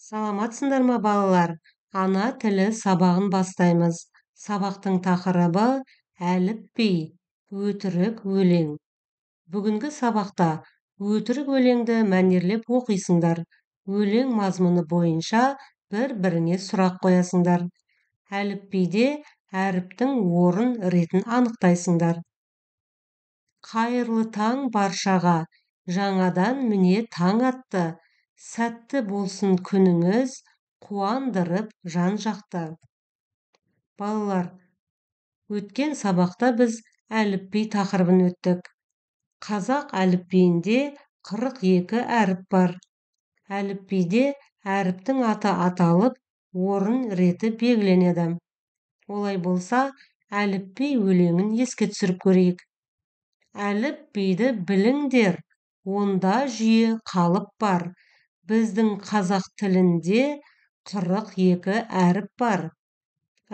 Саламатсыңдар ма, балалар? Ана тілі сабағын бастаймыз. Сабақтың тақырыбы әліпби, өтірік өлең. Бүгінгі сабақта өтірік өлеңді мәнерлеп оқисыңдар. Өлең мазмұны бойынша бір-біріңе сұрақ қоясыңдар. Әліпбиде әріптің орын ретін анықтайсыңдар. Қайырлы таң баршаға, жаңадан міне таң атты. Сәтті болсын күніңіз, қуандырып жан-жақты. Балалар, өткен сабақта біз әліпби тақырыбын өттік. Қазақ әліпбиінде 42 әріп бар. Әліпбиде әріптің аты аталып, орын реті белгіленеді. Олай болса, әліпби өлеңін еске түсіріп көрейік. Әліпбиді біліңдер, онда жүйе қалып бар. Біздің қазақ тілінде 42 әріп бар.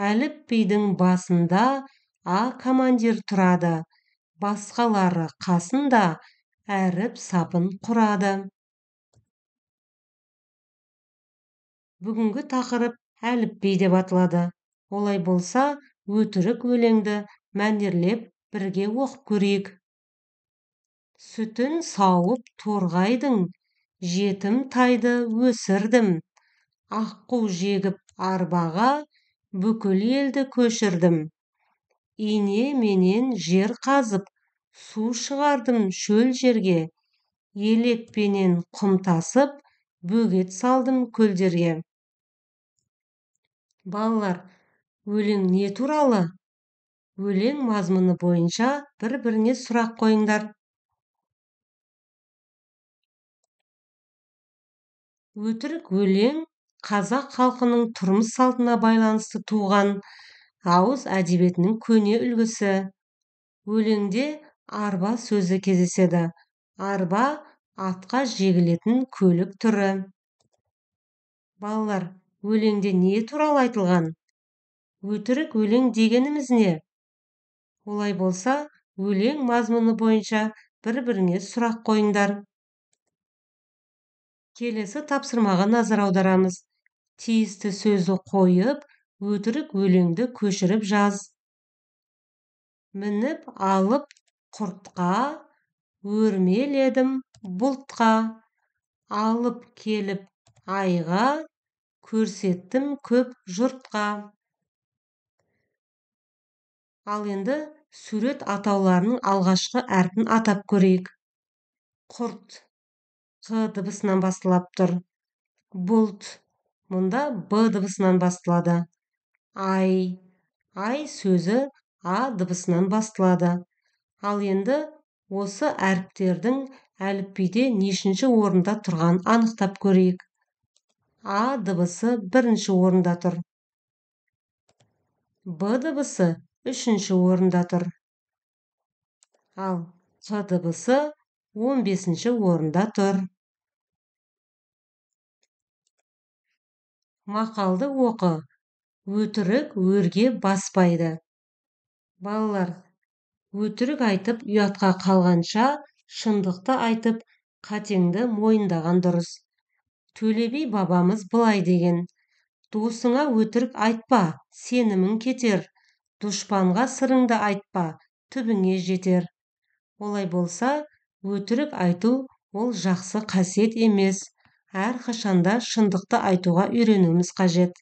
Әліпбидің басында А командир тұрады, басқалары қасында әріп сапын құрады. Бүгінгі тақырып әліпби деп аталады. Олай болса, өтірік өлеңді мәнерлеп бірге оқып көрейік. Сүтін сауып торғайдың, жетім тайды өсірдім. Аққу жегіп арбаға, бүкіл елді көшірдім. Ине менен жер қазып, су шығардым шөл жерге. Елекпенен құм тасып, бөгет салдым көлдерге. Балалар, өлең не туралы? Өлең мазмұны бойынша бір-біріне сұрақ қойыңдар. Өтірік өлең қазақ халқының тұрмыс салтына байланысты туған ауыз әдебиетінің көне үлгісі. Өлеңде арба сөзі кездеседі. Арба атқа жегілетін көлік түрі. Балалар, өлеңде не туралы айтылған? Өтірік өлең дегеніміз не? Олай болса, өлең мазмұны бойынша бір-біріңе сұрақ қойыңдар. Келесі тапсырмаға назар аударамыз. Тиісті сөзді қойып, өтірік өлеңді көшіріп жаз. Мініп алып құртқа, өрмеледім бұлтқа. Алып келіп айға, көрсеттім көп жұртқа. Ал енді сурет атауларының алғашқы әрпін атап көрейік. Құрт Қ дыбысынан басталып тұр. Бұлт мұнда Б дыбысынан басталады. Ай, ай сөзі А дыбысынан басталады. Ал енді осы әріптердің әліпбиде нешінші орында тұрғанын анықтап көрейік. А дыбысы бірінші орында тұр. Б дыбысы үшінші орында тұр. Ал Қ дыбысы 15-ші орында тұр. Мақалды оқы. Өтірік өрге баспайды. Балалар, өтірік айтып ұятқа қалғанша, шындықты айтып қатеңді мойындаған дұрыс. Төле би бабамыз былай деген: досыңа өтірік айтпа, сенімің кетер. Дұшпанға сырыңды айтпа, түбіңе жетер. Олай болса, өтірік айту ол жақсы қасиет емес. Әрқашанда шындықты айтуға үйренуіміз қажет.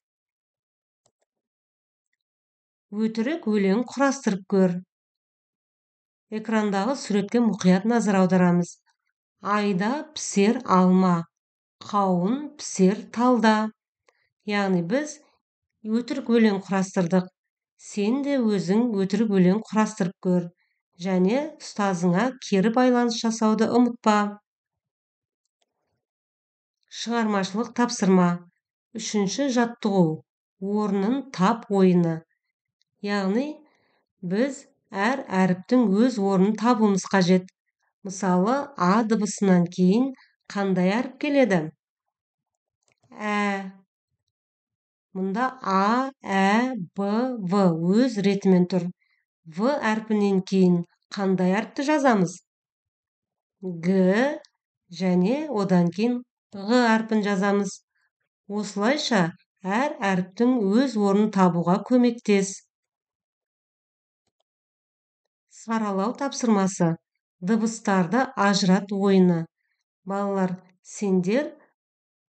Өтірік өлең құрастырып көр. Экрандағы суретке мұқият назар аударамыз. Айда пісер алма, қауын пісер талда. Яғни біз өтірік өлең құрастырдық. Сен де өзің өтірік өлең құрастырып көр. Және ұстазыңа кері байланыс жасауды ұмытпа. Шығармашылық тапсырма. Үшінші жаттығу. Орнын тап ойыны. Яғни біз әр әріптің өз орнын табуымыз қажет. Мысалы, А дыбысынан кейін қандай әріп келеді? Ә. Мұнда А, Ә, Б, В өз ретімен тұр. В әрпінен кейін қандай әріпті жазамыз? Г және одан кейін Ғ әрпін жазамыз. Осылайша әр әріптің өз орнын табуға көмектес. Саралау тапсырмасы. Дыбыстарды ажырат ойыны. Балалар, сендер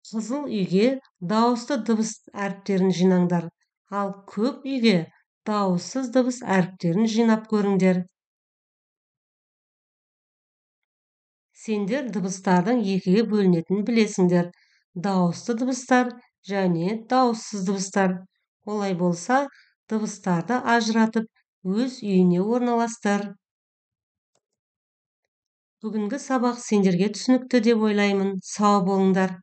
қызыл үйге дауысты дыбыс әріптерін жинаңдар, ал көк үйге дауыссыз дыбыс әріптерін жинап көріңдер. Сендер дыбыстардың екіге бөлінетінін білесіңдер. Дауысты дыбыстар және дауыссыз дыбыстар. Олай болса, дыбыстарды ажыратып, өз үйіне орналастыр. Бүгінгі сабақ сендерге түсінікті деп ойлаймын. Сау болыңдар.